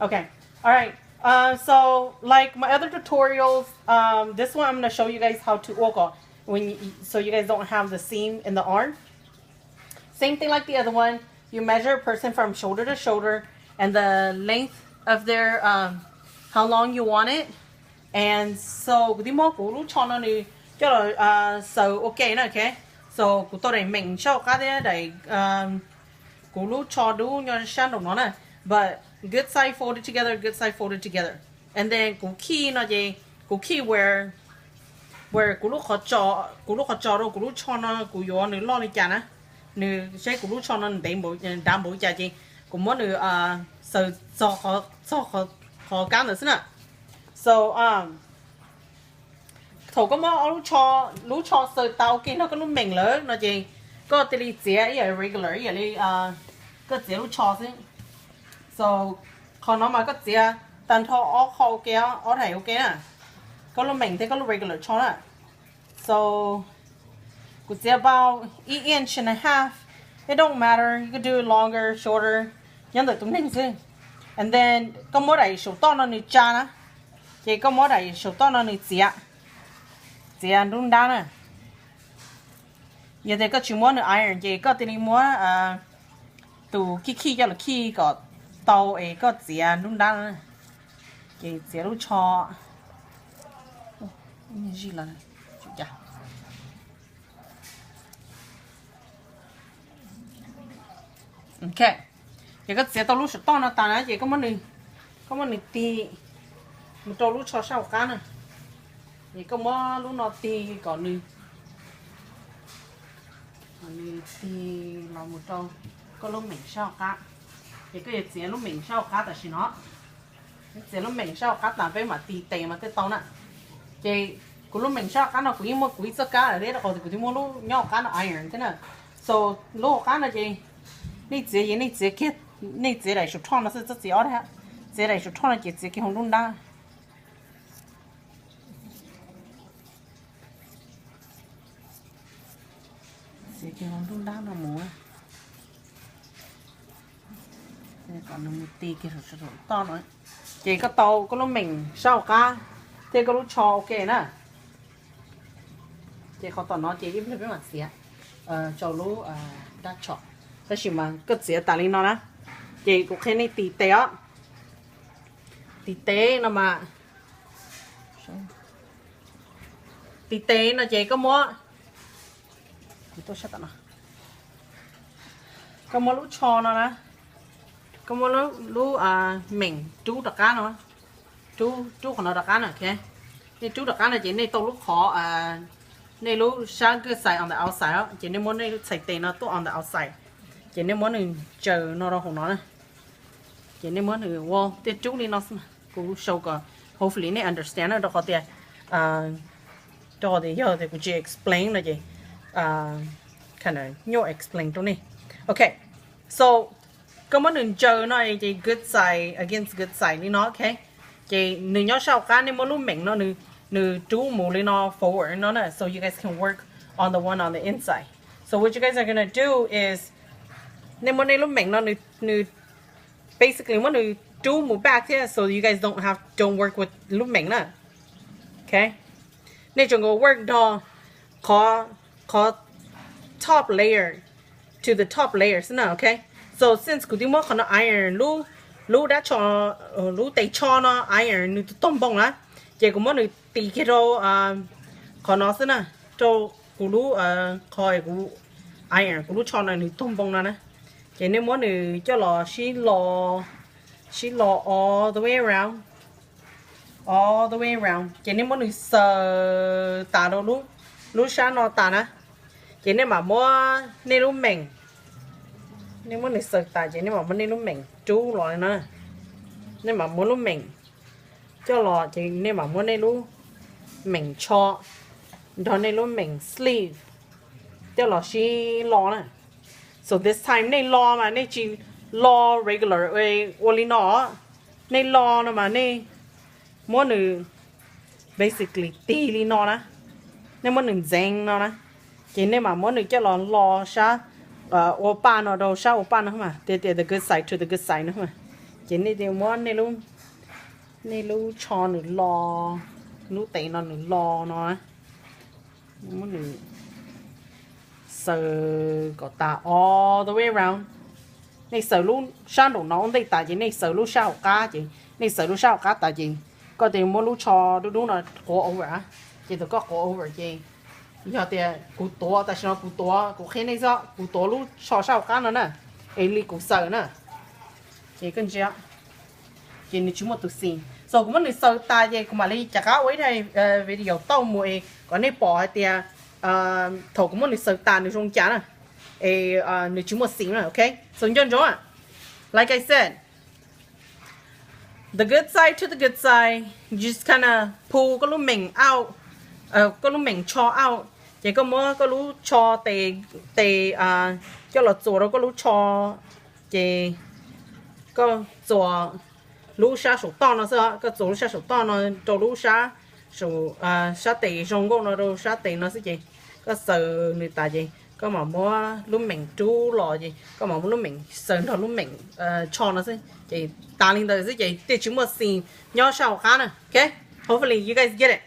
Okay. All right. Uh, so like my other tutorials, um, this one I'm gonna show you guys how to អ៊ូកក when you, so you guys don't have the seam in the arm. Same thing like the other one. You measure a person from shoulder to shoulder and the length of their um, how long you want it. And so គូទីមកគូ lub tsho no nws coj los xaws ua ke na, okay. So គូ tau daim meem សោក qab thiab daim គូ lub tsho dub nyob sab nraum no na. But good side folded together, good side folded together. And then គូ khij no ces គូ khij where where គូ lub qhov tso, គូ lub qhov tso rau គូ lub tsho no, គូ yuav nws loj li cas na, nws saib គូ lub tsho no ntev npaum, dav npaum li cas ces គូ muab nws xaws txog qhov kab ntawd xwb na. So thaum koj muab lub tsho, lub tsho xaws tas ua ke nrog koj lub meem lawm no ces koj thiaj li txiav ib yam regular, ib yam li koj txiav lub tsho xwb. So qhov no mas koj txiav tag nrho ob qho ua ke, ob daim ua ke na, koj lub meem thiab koj lub regular tsho na. So kuv txiav about inch and a half. It don't matter, you could do it longer, shorter, nyob ntawm tus neeg xwb. And then koj muab daim saum toj no nws tsa na, ces koj muab daim saum toj no nws txiav, txiav nruab nrab na. Yog tias koj tsis muab nws iron ces koj thiaj li muab tus khij khij coj los khij kom tau es koj txiav nruab nrab na. Ces txiav lub tsho, ok, ces koj txiav tau lub saum toj no tas na ces koj muab nws tig mus rau lub tsho sab hauv qab na. Ces koj muab lub no tig kom nws, nws tig los mus rau koj lub meem sab hauv qab. Ces koj yuav txiav lub meem sab hauv qab tam sim no. Txiav lub meem sab hauv qab tas peb mam tig tes mas thiaj tau na. Ces kuv lub meem sab hauv qab no kuv yeej muaj kuv ib txoj kab lawm thiab rau qhov tias kuv twb muab lub nyob hauv qab no iron thiab na. So lub hauv qab no ces nej txiav ces nej txiav kiag, nej txiav daim saum rhoj no xwb, txhob txiav ob daim, txiav daim saum rhoj no ces txiav kiag hauv nruab nrab. Txiav kiag hauv nruab nrab no mus, kom nws mus ti kiag saum toj no. Ces koj tau koj lub meem sab hauv qab thiab koj lub tsho ua ke na. Ces qhov tom no ces ib pliag peb mam txiav rau lub dab tsho. Tab sis mas koj txiav tas li no na, ces kuv qhia nej tis tes os. Tis tes no mas, tis tes no ces koj muab, koj muab lub tsho no na, koj muab lub meem rub rov qab no, rub qhov no rov qab na, ok. Nej rub rov qab no ces nej tau lub qhov, nej lub sab good side on the outside, ces nej muab nej lub txhais tes no tuaj on the outside, ces nej muab nws ntsaws no rau hauv no na. Ces nej muab nws ua tej rub li no xwb, kuv show kom hopefully nej understand na, rau qhov tias, rau qhov tias yog tias kuv tsis explain no ces kind of nyuaj explain rau nej. Ok, so koj muab nws ntsaws no ces good side against good side li no, ok. Ces nws nyob sab hauv qab, nej muab lub meem no nws rub mus li no forward no na, so you guys can work on the one on the inside. So what you guys are gonna do is nej muab nej lub meem no nws basically muab nws rub mus back thiab, so you guys don't have, don't work with lub meem na. Ok, nej tseem nkaus work nrog qhov, qhov top layer to the top layer xwb na, ok. So since kuv twb muab qhov no iron lub, lub dab tsho, lub tes tsho no iron nws tag npoo na, ces kuv muab nws tis kiag rau qhov no xwb na, rau kuv lub, qhov kuv iron kuv lub tsho no nws tag npoo no na. Ces nej muab nws coj los sib lo, sib lo all the way around, all the way around. Ces nej muab nws xaws tas rau lub, lub sab no tas na. Ces nej mam muab nej lub meem, nej muab nws xaws tas ces nej mam muab nej lub meem rub los li no. Nej mam muab lub meem coj los ces nej mam muab nej lub meem tsho nrog nej lub meem sleeve coj los sib lo na. So this time nej lo mas nej tsis lo regular ua li no. Nej lo no mas nej muab nws basically tig li no na, nej muab nws ntxeev no na, ces nej mam muab nws coj los lo sab ua paj no rau sab ua paj no mas, tias tias the good side to the good side no mas. Ces nej muab nej lub tsho nws lo, lub tes no nws lo no, muab nws xaws kom tas all the way around. Nej xaws lub sab nraum no ua ntej tas ces nej xaws lub sab hauv qab, ces nej xaws lub sab hauv qab tas ces koj tes muab lub tsho dub dub no quav over, ces thaum koj quav over ces yog tias kuv tuav, tam sim no kuv tuav, kuv qhia nej xwb, kuv tuav lub tsho sab hauv qab no na, es li kuv xaws na, ces koj ntsia, ces nws tsis muaj tus xim. So kuv muab nws xaws tas ces kuv mam li rov qab ua ib daim video tau mus es kom nej pom hais tias thaum kuv muab nws xaws tas nws zoo cas na, es nws tsis muaj xim na, ok? So nco ntsoov, like I said, the good side to the good side, you just kind of pull koj lub meem out, koj lub meem tsho out, ces koj muab koj lub tsho tes, tes coj los txuas rau koj lub tsho, ces koj txuas lub sab saum toj no xwb, koj txuas lub sab saum toj no rau lub sab, sab tes zoo nkauj no rau sab tes no xwb ces koj xaws nws tas ces koj mam muab lub meem rub los ces koj mam muab lub meem xaws nrog lub meem tsho no xwb ces tas li ntawd xwb ces thiaj tsis muaj xim nyob sab hauv qab na, ok? Hopefully you guys get it.